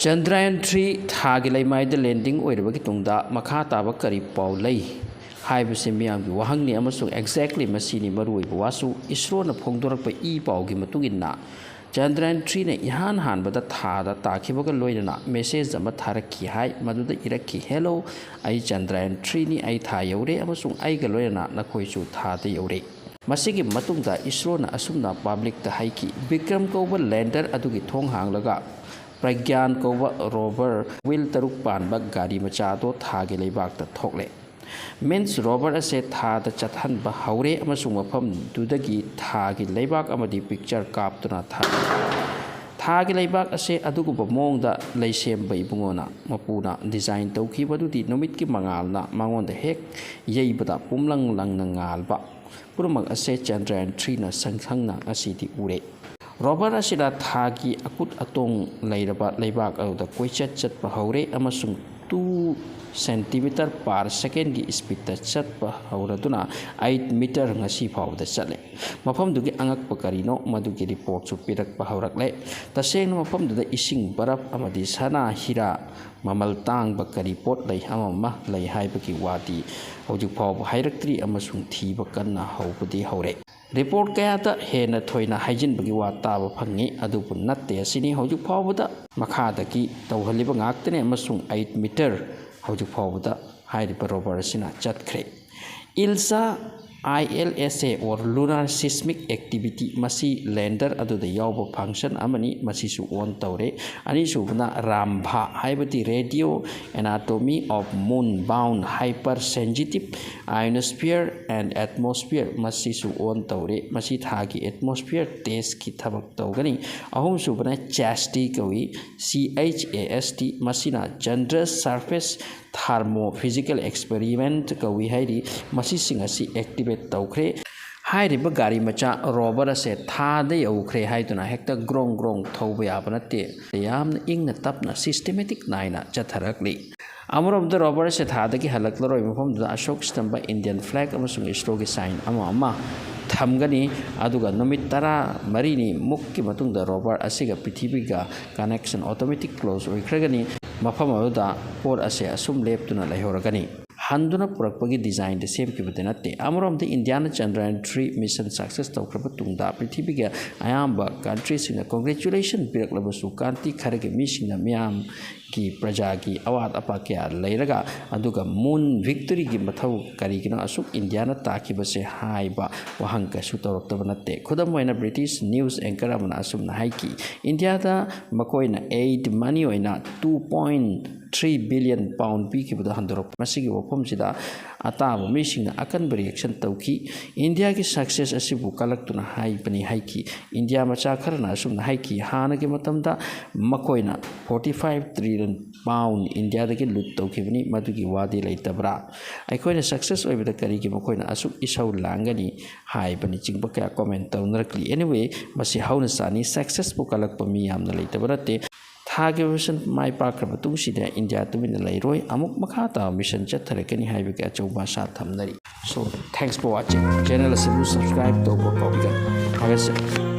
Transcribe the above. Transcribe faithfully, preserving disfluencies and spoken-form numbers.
Chandrayaan three ꯊꯥꯒꯤ ꯂꯩꯃꯥꯏꯗ landing ꯑꯣꯏꯔꯕꯒꯤ ꯇꯨꯡꯗ ꯃꯈꯥ ꯇꯥꯕ ꯀꯔꯤ ꯄꯥꯎ ꯂꯩ ꯍꯥꯏꯕꯁꯤ ꯃꯤꯌꯥꯝꯒꯤ ꯋꯥꯍꯪꯅꯤ, ꯑꯃꯁꯨꯡ exactly ꯃꯁꯤꯅꯤ ꯃꯔꯨꯑꯣꯏꯕ ꯋꯥꯁꯨ꯫ ꯏꯁꯔꯣꯅ ꯐꯣꯡꯗꯣꯔꯛꯄ ꯏ ꯄꯥꯎꯒꯤ ꯃꯇꯨꯡ ꯏꯟꯅ, ꯆꯟꯗ꯭ꯔꯌꯥꯟ ꯊ꯭ꯔꯤꯅ ꯏꯍꯥꯟ ꯍꯥꯟꯕꯗ ꯊꯥꯗ ꯇꯥꯈꯤꯕꯒ ꯂꯣꯏꯅꯅ message ꯑꯃ ꯊꯥꯔꯛꯈꯤ ꯍꯥꯏ꯫ ꯃꯗꯨꯗ ꯏꯔꯛꯈꯤ, "Hello, ꯑꯩ ꯆꯟꯗ꯭ꯔꯌꯥꯟ ꯊ꯭ꯔꯤꯅꯤ, ꯑꯩ ꯊꯥ ꯌꯧꯔꯦ ꯑꯃꯁꯨꯡ ꯑꯩꯒ ꯂꯣꯏꯅꯅ ꯅꯈꯣꯏꯁꯨ ꯊꯥꯗ ꯌꯧꯔꯦ"꯫ ꯃꯁꯤꯒꯤ ꯃꯇꯨꯡꯗ ꯏꯁꯔꯣꯅ ꯑꯁꯨꯝꯅ publicꯇ ꯍꯥꯏꯈꯤ, "ꯕꯤꯀ꯭ꯔꯝ ꯀꯧꯕ lander ꯑꯗꯨꯒꯤ ꯊꯣꯡ ꯍꯥꯡꯂꯒ ꯄ꯭ꯔꯒ꯭ꯌꯥꯟ ꯀꯧꯕ rover wheel ꯇꯔꯨꯛ ꯄꯥꯟꯕ ꯒꯥꯔꯤ ꯃꯆꯥ ꯑꯗꯣ ꯊꯥꯒꯤ ꯂꯩꯕꯥꯛꯇ ꯊꯣꯛꯂꯦ꯫ Means rover ꯑꯁꯦ ꯊꯥꯗ ꯆꯠꯍꯟꯕ ꯍꯧꯔꯦ ꯑꯃꯁꯨꯡ ꯃꯐꯝꯗꯨꯗꯒꯤ ꯊꯥꯒꯤ ꯂꯩꯕꯥꯛ ꯑꯃꯗꯤ picture ꯀꯥꯞꯇꯨꯅ ꯊꯥꯔꯦ꯫ ꯊꯥꯒꯤ ꯂꯩꯕꯥꯛ ꯑꯁꯦ ꯑꯗꯨꯒꯨꯝꯕ ꯃꯑꯣꯡꯗ ꯂꯩꯁꯦꯝꯕ ꯏꯕꯨꯡꯉꯣꯅ ꯃꯄꯨꯅ design ꯇꯧꯈꯤꯕꯗꯨꯗꯤ ꯅꯨꯃꯤꯠꯀꯤ ꯃꯉꯥꯜꯅ ꯃꯉꯣꯟꯗ ꯍꯦꯛ ꯌꯩꯕꯗ ꯄꯨꯝꯂꯪ ꯂꯪꯅ ꯉꯥꯜꯕ ꯄꯨꯝꯅꯃꯛ ꯑꯁꯦ ꯆꯟꯗ꯭ꯔꯌꯥꯟ ꯊ꯭ꯔꯤꯅ ꯁꯪꯁꯪꯅ ꯉꯁꯤꯗꯤ ꯎꯔꯦ꯫ Rover ꯑꯁꯤꯅ ꯊꯥꯒꯤ ꯑꯀꯨꯠ ꯑꯇꯣꯡ ꯂꯩꯔꯕ ꯂꯩꯕꯥꯛ ꯑꯗꯨꯗ ꯀꯣꯏꯆꯠ ꯆꯠꯄ ꯍꯧꯔꯦ ꯑꯃꯁꯨꯡ two centimeter per secondꯀꯤ speedꯇ ꯆꯠꯄ ꯍꯧꯔꯗꯨꯅ eight meter ꯉꯁꯤ ꯐꯥꯎꯕꯗ ꯆꯠꯂꯦ꯫ ꯃꯐꯝꯗꯨꯒꯤ ꯑꯉꯛꯄ ꯀꯔꯤꯅꯣ, ꯃꯗꯨꯒꯤ reportꯁꯨ ꯄꯤꯔꯛꯄ ꯍꯧꯔꯛꯂꯦ꯫ ꯇꯁꯦꯡꯅ ꯃꯐꯝꯗꯨꯗ ꯏꯁꯤꯡ, ꯕꯔꯐ ꯑꯃꯗꯤ ꯁꯅꯥ, ꯍꯤꯔꯥ, ꯃꯃꯜ ꯇꯥꯡꯕ ꯀꯔꯤ ꯄꯣꯠ ꯂꯩ ꯑꯃ ꯑꯃ ꯂꯩ ꯍꯥꯏꯕꯒꯤ ꯋꯥꯗꯤ ꯍꯧꯖꯤꯛ ꯐꯥꯎꯕ ꯍꯥꯏꯔꯛꯇ꯭ꯔꯤ ꯑꯃꯁꯨꯡ ꯊꯤꯕ ꯀꯟꯅ ꯍꯧꯕꯗꯤ ꯍꯧꯔꯦ꯫ Report ꯀꯌꯥꯗ ꯍꯦꯟꯅ ꯊꯣꯏꯅ ꯍꯥꯏꯖꯤꯟꯕꯒꯤ ꯋꯥ ꯇꯥꯕ ꯐꯪꯉꯤ, ꯑꯗꯨꯕꯨ ꯅꯠꯇꯦ ꯑꯁꯤꯅꯤ꯫ ꯍꯧꯖꯤꯛ ꯐꯥꯎꯕꯗ ꯃꯈꯥꯗꯒꯤ ꯇꯧꯍꯜꯂꯤꯕ ꯉꯥꯛꯇꯅꯤ ꯑꯃꯁꯨꯡ eight meter ꯍꯧꯖꯤꯛ ꯐꯥꯎꯕꯗ ꯍꯥꯏꯔꯤꯕ rover ꯑꯁꯤꯅ ꯆꯠꯈ꯭ꯔꯦ꯫ ILSA, ILSA or Lunar Seismic Activity, ꯃꯁꯤ lander ꯑꯗꯨꯗ ꯌꯥꯎꯕ function ꯑꯃꯅꯤ, ꯃꯁꯤꯁꯨ on ꯇꯧꯔꯦ꯫ ꯑꯅꯤꯁꯨꯕꯅ RAMBHA, ꯍꯥꯏꯕꯗꯤ Radio Anatomy of Moon Bound Hypersensitive Ionosphere and Atmosphere, ꯃꯁꯤꯁꯨ on ꯇꯧꯔꯦ꯫ ꯃꯁꯤ ꯊꯥꯒꯤ atmosphere testꯀꯤ ꯊꯕꯛ ꯇꯧꯒꯅꯤ꯫ ꯑꯍꯨꯝꯁꯨꯕꯅ CHAST ꯀꯧꯏ, C H A S T, ꯃꯁꯤꯅ Chandra Surface Thermophysical Experiment ꯀꯧꯏ ꯍꯥꯏꯔꯤ꯫ ꯃꯁꯤꯁꯤꯡ ꯑꯁꯤ activate ꯇꯧꯈ꯭ꯔꯦ꯫ ꯍꯥꯏꯔꯤꯕ ꯒꯥꯔꯤ ꯃꯆꯥ rover ꯑꯁꯦ ꯊꯥꯗ ꯌꯧꯈ꯭ꯔꯦ ꯍꯥꯏꯗꯨꯅ ꯍꯦꯛꯇ ꯒ꯭ꯔꯣꯡ ꯒ꯭ꯔꯣꯡ ꯊꯧꯕ ꯌꯥꯕ ꯅꯠꯇꯦ꯫ ꯌꯥꯝꯅ ꯏꯪꯅ ꯇꯞꯅ systematic ꯅꯥꯏꯅ ꯆꯠꯊꯔꯛꯂꯤ꯫ ꯑꯃꯔꯣꯝꯗ rover ꯑꯁꯦ ꯊꯥꯗꯒꯤ ꯍꯜꯂꯛꯂꯔꯣꯏ꯫ ꯃꯐꯝꯗꯨꯗ ꯑꯁꯣꯛ ꯁꯇꯝꯕ, Indian flag ꯑꯃꯁꯨꯡ ꯏꯁꯔꯣꯒꯤ sign ꯑꯃ ꯑꯃ ꯊꯝꯒꯅꯤ꯫ ꯑꯗꯨꯒ ꯅꯨꯃꯤꯠ ꯇꯔꯥ ꯃꯔꯤꯅꯤ ꯃꯨꯛꯀꯤ ꯃꯇꯨꯡꯗ ꯔꯣꯚꯔ ꯑꯁꯤꯒ ꯄ꯭ꯔꯤꯊꯤꯕꯤꯒ ꯀꯅꯦꯛꯁꯟ ꯑꯣꯇꯣꯃꯦꯇꯤꯛ ꯀ꯭ꯂꯣꯖ ꯑꯣꯏꯈ꯭ꯔꯒꯅꯤ꯫ ꯃꯐꯝ ꯑꯗꯨꯗ ꯄꯣꯠ ꯑꯁꯦ ꯑꯁꯨꯝ ꯂꯦꯞꯇꯨꯅ ꯂꯩꯍꯧꯔꯒꯅꯤ꯫ ꯍꯟꯗꯨꯅ ꯄꯨꯔꯛꯄꯒꯤ ꯗꯤꯖꯥꯏꯟꯗ ꯁꯦꯝꯈꯤꯕꯗꯤ ꯅꯠꯇꯦ꯫ ꯑꯃꯔꯣꯝꯗ ꯏꯟꯗꯤꯌꯥꯅ ꯆꯟꯗ꯭ꯔꯌꯥꯟ ꯊ꯭ꯔꯤ ꯃꯤꯁꯟ ꯁꯛꯁꯦꯁ ꯇꯧꯈ꯭ꯔꯕ ꯇꯨꯡꯗ ꯄ꯭ꯔꯤꯊꯤꯕꯤꯒꯤ ꯑꯌꯥꯝꯕ ꯀꯟꯇ꯭ꯔꯤꯁꯤꯡꯅ ꯀꯣꯡꯒ꯭ꯔꯦꯆꯨꯂꯦꯁꯟ ꯄꯤꯔꯛꯂꯕꯁꯨ ꯀꯟꯇ꯭ꯔꯤ ꯈꯔꯒꯤ ꯃꯤꯁꯤꯡꯅ ꯃꯤꯌꯥꯝꯒꯤ ꯄ꯭ꯔꯖꯥꯒꯤ ꯑꯋꯥꯠ ꯑꯄꯥ ꯀꯌꯥ ꯂꯩꯔꯒ ꯑꯗꯨꯒ ꯃꯨꯟ ꯚꯤꯛꯇꯣꯔꯤꯒꯤ ꯃꯊꯧ ꯀꯔꯤꯒꯤꯅꯣ ꯑꯁꯨꯛ ꯏꯟꯗꯤꯌꯥꯅ ꯇꯥꯈꯤꯕꯁꯦ ꯍꯥꯏꯕ ꯋꯥꯍꯪ ꯀꯩꯁꯨ ꯇꯧꯔꯛꯇꯕ ꯅꯠꯇꯦ꯫ ꯈꯨꯗꯝ ꯑꯣꯏꯅ ꯕ꯭ꯔꯤꯇꯤꯁ ꯅ꯭ꯌꯨꯁ ꯑꯦꯡꯀꯔ ꯑꯃꯅ ꯑꯁꯨꯝꯅ ꯍꯥꯏꯈꯤ, ꯏꯟꯗꯤꯌꯥꯗ ꯃꯈꯣꯏꯅ ꯑꯦꯗ ꯃꯅꯤ ꯑꯣꯏꯅ two point three billion pound ꯄꯤꯈꯤꯕꯗꯨ ꯍꯟꯗꯣꯔꯛꯄ꯫ ꯃꯁꯤꯒꯤ ꯋꯥꯐꯝꯁꯤꯗ ꯑꯇꯥꯕ ꯃꯤꯁꯤꯡꯅ ꯑꯀꯟꯕ ꯔꯤꯌꯦꯛꯁꯟ ꯇꯧꯈꯤ꯫ ꯏꯟꯗꯤꯌꯥꯒꯤ ꯁꯛꯁꯦꯁ ꯑꯁꯤꯕꯨ ꯀꯜꯂꯛꯇꯨꯅ ꯍꯥꯏꯕꯅꯤ ꯍꯥꯏꯈꯤ꯫ ꯏꯟꯗꯤꯌꯥ ꯃꯆꯥ ꯈꯔꯅ ꯑꯁꯨꯝꯅ ꯍꯥꯏꯈꯤ, ꯍꯥꯟꯅꯒꯤ ꯃꯇꯝꯗ ꯃꯈꯣꯏꯅ forty five trillion pound ꯏꯟꯗꯤꯌꯥꯗꯒꯤ ꯂꯨꯠ ꯇꯧꯈꯤꯕꯅꯤ, ꯃꯗꯨꯒꯤ ꯋꯥꯗꯤ ꯂꯩꯇꯕ꯭ꯔꯥ? ꯑꯩꯈꯣꯏꯅ ꯁꯛꯁꯦꯁ ꯑꯣꯏꯕꯗ ꯀꯔꯤꯒꯤ ꯃꯈꯣꯏꯅ ꯑꯁꯨꯛ ꯏꯁꯧ ꯂꯥꯡꯒꯅꯤ ꯍꯥꯏꯕꯅꯆꯤꯡꯕ ꯀꯌꯥ ꯀꯣꯃꯦꯟ ꯇꯧꯅꯔꯛꯂꯤ꯫ Anyway, ꯃꯁꯤ ꯍꯧꯅ ꯁꯥꯅꯤ, ꯁꯛꯁꯦꯁꯄꯨ ꯀꯜꯂꯛꯄ ꯃꯤ ꯌꯥꯝꯅ ꯂꯩꯇꯕ ꯅꯠꯇꯦ꯫ ꯊꯥꯈꯤꯕ ꯃꯤꯁꯟ ꯃꯥꯏ ꯄꯥꯛꯈ꯭ꯔ ꯃꯇꯨꯡꯁꯤꯗ ꯏꯟꯗꯤꯌꯥ ꯇꯨꯃꯤꯟꯅ ꯂꯩꯔꯣꯏ, ꯑꯃꯨꯛ ꯃꯈꯥ ꯇꯥꯕ ꯃꯤꯁꯟ ꯆꯠꯊꯔꯛꯀꯅꯤ ꯍꯥꯏꯕꯒꯤ ꯑꯆꯧꯕ ꯑꯁꯥ ꯊꯝꯅꯔꯤ꯫ So, thanks for watching. Channel ꯑꯁꯤꯕꯨ subscribe ꯇꯧꯕ ꯀꯥꯎꯕꯤꯒꯅꯨ꯫ ꯊꯥꯒꯠꯆꯔꯤ꯫